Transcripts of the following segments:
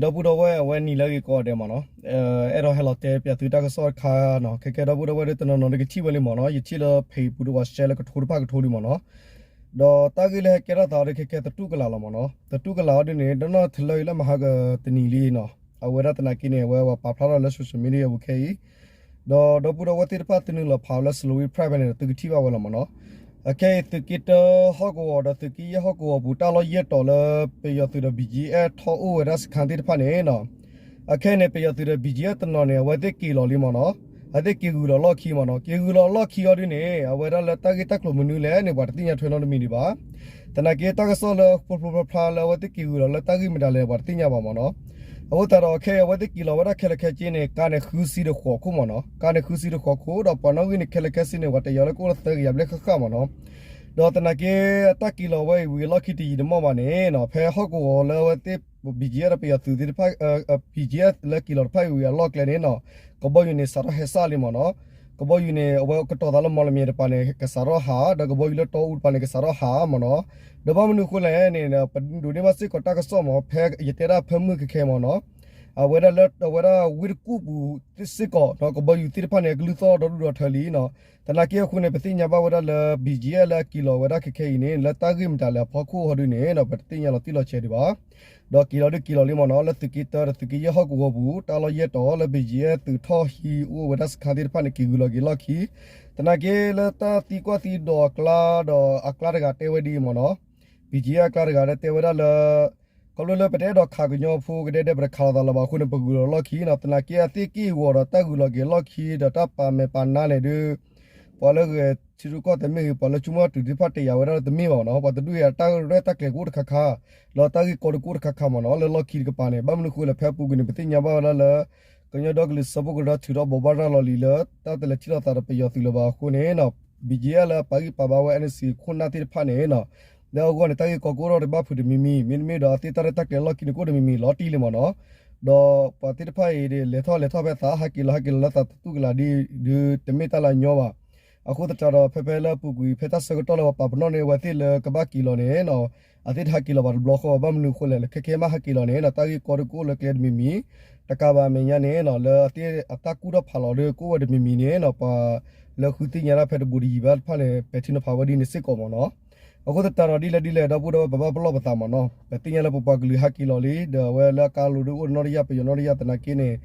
ဒီပုၢ်ဒီဝဲၢ် အဝဲနံၤလၢအဂ့ၤကိးဂၤဒဲးမ့ၢ်နီၤ, အဲၣ်ဒိးဟဲလီၤတဲပၠးသုတၢ်ကစီၣ်တခါနီၤ, ခဲကဲဒီပုၢ်ဒီဝဲၢ်ဒီးတနီၤနီၤဒီးကထံၣ်ဝဲလံမ့ၢ်နီၤ, ယထံၣ်လၢ Facebook ပူၤဒီးပှၤ share လၢကထိတဖၣ်ကထိလံမ့ၢ်နီၤ, ဒီးတၢ်ဂ့ၢ်လၢဟဲကဲထီၣ်သးဒီးခဲကဲသတူၢ်ကလာ်လီၤမ့ၢ်နီၤ, သတူၢ်ကလာ်အီၤဒ်န့ၣ် ဒီးနီၢ်ထလၢအံၤလၢမဟါကတနံၤလံနီၤ, အဝဲဒၣ်သနာ်က့န့ၣ် အဝဲပာ်ဖျါထီၣ်လၢ social media အပူၤခဲအံၤ ဒီးဒီပုၢ်ဒီဝဲၢ်သ့ၣ်တဖၣ်သုနုာ်လီၤဖးလၢ Salween Press ဖဲန့ၣ်ဒီး သုကထံၣ်ဘၣ်ဝဲလီၤမ့ၢ်နီၤ, အခဲအံၤသုးက့တၢဟီၣ်ကဝီၤဒီးသုးက့ယဲၢ်ဟီၣ်ကဝီၤပူၤ တၢ်လီၢ်ယဲၢ်တီၤလၢ ပယီၤသုးဒီး BGF ထီၣ်အိၣ်ဝဲဒၣ်စခါသ့ၣ်တဖၣ်န့ၣ်နီၤ, အခဲအံၤန့ၣ် ပယီၤသုးဒီး BGF တနီၤန့ၣ် အဝဲသ့ၣ်က့ၤလီၤလံမ့ၢ်နီၤ, အဝဲသ့ၣ်က့ၤဂုာ်လီၤလီၢ်ခံမ့ၢ်နီၤ, က့ၤဂုာ်လီၤလီၢ်ခံအီၤဒ်န့ၣ် အဝဲဒၣ်လၢတၢ်ဂ့ၢ်တၢ်ကျိၤမနုၤလဲၣ်န့ၣ် ပှၤတသ့ၣ်ညါထွဲနီတမံၤဒံးဘၣ် သနာ်က့တၢ်ကစီၣ်လၢဖိဖျိဖျါဖျါလၢအဝဲသ့ၣ်က့ၤဂုာ်လီၤလၢတၢ်ဂ့ၢ်မတၤလဲၣ် ပှၤတသ့ၣ်ညါဘၣ်မ့ၢ်နီၤ, အဃိသတးဒီးခဲအံၤအဝဲသ့ၣ်က့ၤလီၤဝဲဒၣ်ခဲလၢာ်ခဲဆ့န့ၣ် ကါန့ၣ်ဃုဆံဒီးဃိးခိၣ်မ့ၢ်နီၤ, ကါန့ၣ်ဃုဆံဒီးဃိးခိၣ် ဒီးပှၤနီၣ်ဂံၢ်န့ၣ်ခဲလၢာ်ခဲဆ့န့ၣ် ပှၤတယာ်လၢကအိၣ်လၢသၢကယၤဘျဲၣ်ဃၣ်ဃၣ်မ့ၢ်နီၤ, ဒီးသနာ်က့ တၢ်က့ၤလီၤဝဲအံၤဝံၤအလီၢ်ခံတယံာ်တမီၢ်ဘၣ်န့ၣ်နီၤ, ဖဲဟီၣ်ကဝီၤလၢအဝဲသ့ၣ် BGF ဒီးပယီၤသုးသ့ၣ်တဖၣ် BGF လၢက့ၤလီၤတဖၣ်အံၤဝံၤအလီၢ်ကျဲန့ၣ်နီၤ, ကဘီယူၤန့ၣ်စးထီၣ်ဟဲစၢ်လံမ့ၢ်နီၤ, ကဘီယူၤန့ၣ် အဝဲကတီၤသးလၢမီၢ်လမၠဲၣ်တပၤန့ၣ် ကစးထီၣ်ဟး ဒီးကဘီယူၤလၢတီအူတပၤန့ၣ် ကစးထီၣ်ဟးမ့ၢ်နီၤ, ဒီးဘၣ်မနုၤအဃိလဲၣ်န့ၣ် ပဒိးန့ၢ်ဘၣ်စ့ၢ်ကီးတၢ်ကစီၣ်မ့ၢ် ဖဲယတဲဒၣ်ဖၢမုၢ်ခဲခဲမ့ၢ်နီၤ, အဝဲဒၣ်လၢအဝဲဒၣ်ဝ့ၢ်တကူၣ်ပူၤစ့ၢ်ကီး ကဘီယူၤသ့ၣ်တဖၣ်န့ၣ် အကလုၢ်သီၣ်ဒီဒူၣ်ဒီထၢလံနီၤ, သနာ်က့အဃိန့ၣ် ပသ့ၣ်ညါဘၣ်ဝဲဒၣ်လၢ BGF လၢအက့ၤလီၤဝဲဒၣ်ခဲခဲအံၤန့ၣ် လၢတၢ်ဂ့ၢ်မတၤလဲၣ်အဖီခိၣ်အီၤဒ်န့ၣ်နီၤ ပတသ့ၣ်ညါလီၤတံၢ်လီၤဆဲးဒံးဘၣ် ဒီးက့ၤလီၤဒုးက့ၤလီၤလံမ့ၢ်နီၤ လၢသုးက့တၢဒီးသုးက့ယဲၢ်ဟီၣ်ကဝီၤပူၤ တၢ်လီၢ်ယဲၢ်တီၤလၢ BGF သုးထီၣ်ဟံးအိၣ်ဝဲဒၣ်စခါသ့ၣ်တဖၣ်န့ၣ် က့ၤဂုာ်လီၤက့ၤလီၢ်ခံ, သနာ်က့လၢတၢ်သံကွၢ်သံဒိးအကျါဒီး အကျါတဂၤတဲဝဲဒ်အံၤမ့ၢ်နီၤ, BGF အကျါတဂၤတဲဝဲဒၣ်လၢ ခီဖျိလၢပတအဲၣ်ဒိးခးကညီဖိကဒဲကဒဲ ပတခးလိာ်သးလၢၤဘၣ်အဃိန့ၣ် ပဂုာ်လီၤလီၢ်ခံနီၤ, သနာ်က့အသ့ၣ်က့ၢ်ဂီၤဒီးတၢ်ဂုာ်လီၤက့ၤလီၢ်ခံ ဒီးတၢ်ပာ်မဲာ်ပာ်နါန့ၣ်ဒုး ပှၤလၢဂဲၤထံရူၢ်ကီၢ်သဲးမ့ၢ်ဂ့ၤ ပှၤလၢဆိကမိၣ်တုၤသ့ၣ်တဖၣ်တယာ်ဝဲဒၣ်လၢတမ့ၢ်ဘၣ်နီၤ, ပှၤတဒူၣ်အံၤအတၢ်ရဲၣ်တၢ်ကျဲၤကအိၣ်တခါခါ, ဒီးတၢ်ဂ့ၢ်ကီဒုးကအိၣ်တခါခါမ့ၢ်နီၤ, လၢလီၢ်ခံတကပၤန့ၣ် ဘၣ်မနုၤအဃိလဲၣ် ဖဲအပူၤကွံာ်န့ၣ် ပသ့ၣ်ညါဘၣ်ဝဲဒၣ်လၢ ကညီဒီကလုာ်စၢဖှိၣ်ကရၢထုးထီၣ်ဘိးဘၣ်ရၤလီၤလံၤလၢ တၢ်တလဲၤထံၣ်လိာ်သးဒီးပယီၤသုးလၢၤဘၣ်အဃိန့ၣ်နီၤ, BGF လၢအပာ်ဂံၢ်ပာ်ဘါဝဲ NCA ခိၣ်နၢ်သ့ၣ်တဖၣ်န့ၣ်နီၤ, လၢအဂီၢ်န့ၣ် တၢ်ဂ့ၢ်ကီကအိၣ်ထီၣ်တဘၣ်ဖုးတမံၤမံၤ, မ့တမ့ၢ်ဒီးအသ့ၣ်တၢ်ရဲၣ်တၢ်ကျဲၤလီၢ်ခံန့ၣ်ကအိၣ်တမံၤမံၤလီၤတံၢ်လံမ့ၢ်နီၤ, ဒီးပှၤသ့ၣ်တဖၣ်အံၤ လဲၤထီၣ်လဲၤထီၣ်ဖဲသး ဟးက့ၤလီၤဟးက့ၤလီၤလၢသးသတူၢ်ကလာ်ဒ်ဒုး တမ့ၢ်တၢ်လၢအညီဘၣ်. အဃိသတးဒီး ဖဲဖဲလၢအပူၤကွံာ် ဖဲတၢ်ဆၢကတီၢ်လၢပှၤပာ်ပနီၣ်န့ၢ်အဝဲသ့ၣ်လၢကဘၣ်က့ၤလီၤန့ၣ်နီၤ, အသ့ၣ်တဟးက့ၤလီၤဘၣ်တဘျီဃီဘၣ်, ဘၣ်မနုၤအဃိလဲၣ် ခဲခဲမးဟးက့ၤလီၤန့ၣ်နီၤ တၢ်ဂ့ၢ်ကီဒုးကအိၣ်လၢကျဲတမံၤမံၤ, တကးဘၣ်အမဲာ်ညါန့ၣ်နီၤ လၢအသ့ၣ်အတၢ်ကူၣ်ထီၣ်ဖးလီၤဒုးကအိၣ်ဝဲတမံၤမံၤန့ၣ်နီၤ ပှၤလၢဃုသ့ၣ်ညါတၢ်ဖဲတဘူးတယံၤဘၣ်တဖၣ်န့ၣ် ပဲာ်ထံနီၤဖးဝဲဒ်န့ၣ်စ့ၢ်ကီးမ့ၢ်နီၤ. အဃိသတးဒီးဒ်လဲၣ်ဒ်လဲၣ် ဒီပုၢ်ဒီဝဲၢ်ပဘၣ်ပလီၢ်ပသးမ့ၢ်နီၤ, ပသ့ၣ်ညါလၢပပှၤကလုာ်ဟးက့ၤလီၤလံ ဒီးအဝဲလၢအကါလိၤဒုးအိၣ်နီၣ်တယၢ် ပယီၤနီၣ်တယၢ်သနာ်က့န့ၣ်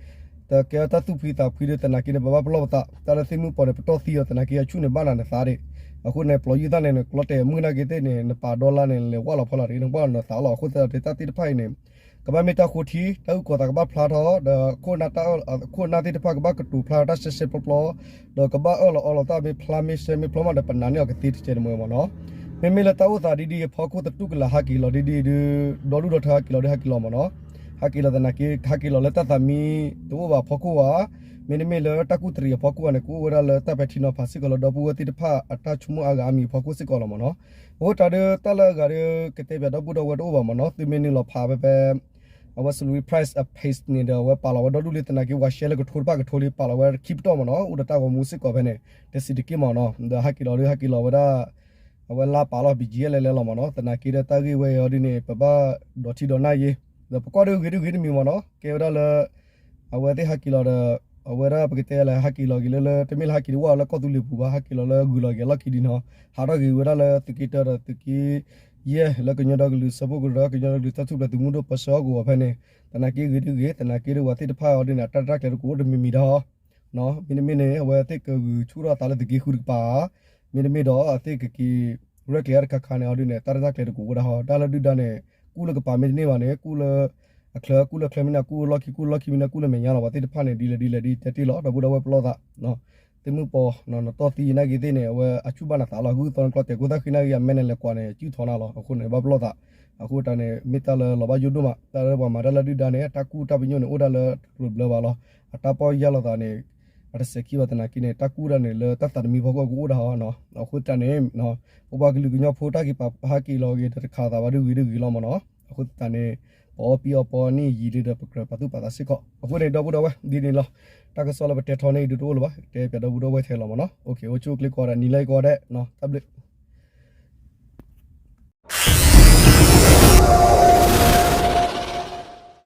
တကဲတၢ်သူၣ်ဖှံသးဖှံဒုးသနာ်က့န့ၣ် ပဘၣ်ပလီၢ်ပသး, တၢ်လၢသ့ၣ်မုၣ်ပီၤန့ၣ် ပတီၢ်သံအီၤသနာ်က့ အဆူၣ်န့ၣ်ဘၣ်နၤနသးဒၣ်, အဃိန့ၣ် ပျီယုၢ်သၣ်န့ၣ် နကျီတဲာ်မုၢ်နာ်က့သ့ၣ်န့ၣ် နပာ်ဒီလါန့ၣ် လဲၤဝၢ်လီၤဖီလာ်တဂ့ၤ နကွၢ်လီၤနသးလီၤ. အဃိသတးဒီးတၢ်သ့ၣ်တဖၣ်အံၤန့ၣ် ကဘၣ်မ့ၢ်တၢ်ဃိထံ တၢ်အုၣ်ကီၤသးကဘၣ်ဖျါထီၣ် ဒီး ခိၣ်နၢ်သ့ၣ်တဖၣ်ကဘၣ်ကတိၤဖျါထီၣ်တၢ်ရှဲရှဲပျီပျီ, ဒီးကဘၣ်အၢၣ်လီၤအီလီၤတၢ်မ့ၢ်ဖျါမ့ၢ်ရှဲမ့ၢ်ပျီမးဒီး ပနာ်န့ၢ်အီၤကသ့တကဲးတမှဲၤမ့ၢ်နီၤ. မ့မ့ၢ်လၢတၢ်အိၣ်သးဒ်ဒ်အဖီခိၣ်သတူၢ်ကလာ်ဟးက့ၤလီၤဒ်ဒ်ဒုး ဒီဒူၣ်ဒီထၢဟးက့ၤလီၤဒုးဟးက့ၤလီၤမ့ၢ်နီၤ, ဟးက့ၤလီၤသနာ်က့ ဟးက့ၤလီၤလၢတၢ်သးမံတအိၣ်ဘၣ်အဖီခိၣ်ဧါ, မ့တမ့ၢ်လၢတၢ်ကူၣ်တရံးအဖီခိၣ်ဧါန့ၣ် ကအိၣ်ဝဲဒၣ်လၢတၢ်ပဲာ်ထံနီၤဖးစ့ၢ်ကီးလၢဒီပုၢ်ဝဲၢ်သ့ၣ်တဖၣ်အတၢ်ဆိကမိၣ်အါဂၤအါမံၤအဖီခိၣ်စ့ၢ်ကီးလီၤမ့ၢ်နီၤ. အဃိသတးဒုး တၢ်လၢအဂၤဒုး ကတဲပၠးဒီပုၢ်ဒီဝဲၢ်တအိၣ်ဘၣ်မ့ၢ်နီၤ, သုမ့ၢ်နုာ်လီၤဖးဖဲဖဲ အဝဲ Salween Press အ page န့ၣ်ဒီး အဝဲပာ်လီၤဝဲဒီဒူၣ်လံသနာ်က့ ပှၤ share လၢကထိတဖၣ်ကထိလံ ပာ်လီၤဝဲခံပတီၢ်မ့ၢ်နီၤ, အိၣ်ဒီးတၢ်ဂီၤမူစ့ၢ်ကီးဖဲန့ၣ် တစံးတက့ၢ်မ့ၢ်နီၤ, ဒီးဟးက့ၤလီၤဒုးဟးက့ၤလီၤဝဲဒၣ် အဝဲလါပာ်လီၤ ဘံၣ်ကၠံၣ်အဲၣ် လဲၤလဲၤလီၤမ့ၢ်နီၤ, သနာ်က့ဒီးတၢ်ဂ့ၢ်ဝဲအံၤအီၤဒ်န့ၣ် ပဘၣ်ဒိးထံဒိးနၢ်ယ့, ဒီးပကွၢ်ဒုးဂ့ၤဒုးဂ့ၤတမံၤမ့ၢ်နီၤ, ကဲဝဲဒၣ်လၢ အဝဲသ့ၣ်ဟးက့ၤလီၤဒီး အဝဲဒၣ်ပကတဲလၢ ဟးက့ၤလီၤက့ၤလၢလၢ တမ့ၢ်လၢဟးက့ၤတအိၣ်လၢကီၢ်သူလ့ၤပူၤဘၣ်, ဟးက့ၤလီၤလၢဂုၤလီၤက့ၤအလီၢ်ခံဒ်နီၤ, ဟးထီၣ်က့ၤဝဲဒၣ်လၢသုးက့တၢဒီးသုးက့ယဲၢ် လၢကညီဒီကလုာ်စၢဖှိၣ်ကရၢ ကညီဒီကလုာ်တၢ်ထူၣ်ဖျဲးသုးမုၢ်ဒိၣ်ပၢဆှၢဟီၣ်ကဝီၤဖဲန့ၣ်, သနာ်က့ဂ့ၤဒုးဂ့ၤ, သနာ်က့ဒီးပှၤသ့ၣ်တဖၣ်အီၤဒ်န့ၣ် အတၢ်ရဲၣ်တၢ်ကျဲၤတကအိၣ်တမံၤမံၤဒီး မ့တမ့ၢ်န့ၣ် အဝဲသ့ၣ်ကဂုာ်ဆူၣ်ထီၣ်အသးလၢသုးက့ဃုတကပၤဧါ, မ့တမ့ၢ်ဒီးအသ့ၣ်ကက့ၤရဲၣ်ကျဲၤတခါခါန့ၣ်အီၤဒ်န့ၣ် တၢ်ရဲၣ်တၢ်ကျဲၤတကအိၣ်ဝဲဒၣ်ဟီ, တၢ်လၢဒုၣ်ဒါန့ၣ် ကူၣ်လၢကပၤမ့တန့ၢ်ဘၣ်န့ၣ် ကူၣ်လၢအချၢ ကူၣ်လၢချၢမ့ၢ်န့ၣ် ကူၣ်လၢလီၢ်ခံ ကူၣ်လၢလီၢ်ခံမ့ၢ်န့ၣ် ကူၣ်လၢမဲာ်ညါလီၤ, ပှၤသ့ၣ်တဖၣ်န့ၣ် ဒ်လဲၣ်ဒ်လဲၣ်ဒ်တဲတ့ၢ်လီၤ, ဒီပုၢ်ဒီဝဲၢ်ပလီၢ်သး သ့ၣ်မုၣ်ပီၤ နတီၢ်သံနာ်က့သ့ၣ်န့ၣ် အဝဲအဆူၣ်ဘၣ်နသးလီၤ, ဂုၢ်သီနကျီတဲာ်ကိၢ်သၣ်ဃံနာ်က့ အမဲာ်န့ၣ်လဲၤကွၢ်န့ၣ် စုၣ်ထီၣ်နၤလီၤ, အဃိန့ၣ် ဘၣ်ပလီၢ်သး, အဃိတၢ်န့ၣ် မ့ၢ်တၢ်လၢလီၤဘၣ်ယိၣ်ဒိၣ်မး, တၢ်လၢပှၤမၤတၢ်လၢဒုၣ်ဒါန့ၣ် အတၢ်ကူၣ်တၢ်ပညိၣ်န့ၣ် အိၣ်ဒၣ်လၢတကျိၤတဘျၢဘၣ်လီၤ, အတၢ်ပီၢ်ယၢ်လိာ်သးန့ၣ် အတစဲးခံဘၣ်သနာ်က့န့ၣ် တၢ်ကူၣ်တၢ်န့ၣ် လၢတၢ်သးတမံဖီခိၣ်ကအိၣ်ဒၣ်ဟီ, အဃိတၢ်န့ၣ် ပပှၤကလုာ်ကညီဖိတၢ်က့ၤပာ်ဟးက့ၤလီၤဂ့ၤဒီးတခးသးဘၣ်ဒုးဂ့ၤဒုးဂ့ၤလီၤမ့ၢ်နီၤ, အဃိသတးန့ၣ် ပအီၣ်ပံအီပီနံၣ်ယံာ်လံဒီးပကြၢးပာ်သူၣ်ပာ်သးစ့ၢ်ကီး, အဃိန့ၣ် ဒီပုၢ်ဒီဝဲၢ် ဒ်န့ၣ်လီၤ, တၢ်ကစီၣ်လၢပတဲထီၣ်န့ၣ်ဒုးတအိၣ်လၢၤဘၣ်, တဲပၠးဒီပုၢ်ဒီဝဲၢ်ထဲလီၤမ့ၢ်နီၤ, အိၣ်ဆူၣ်အိၣ်ချ့ကိးဂၤဒဲး နံၤလၢအဂ့ၤကိးဂၤဒဲး, တၢ်ဘျုး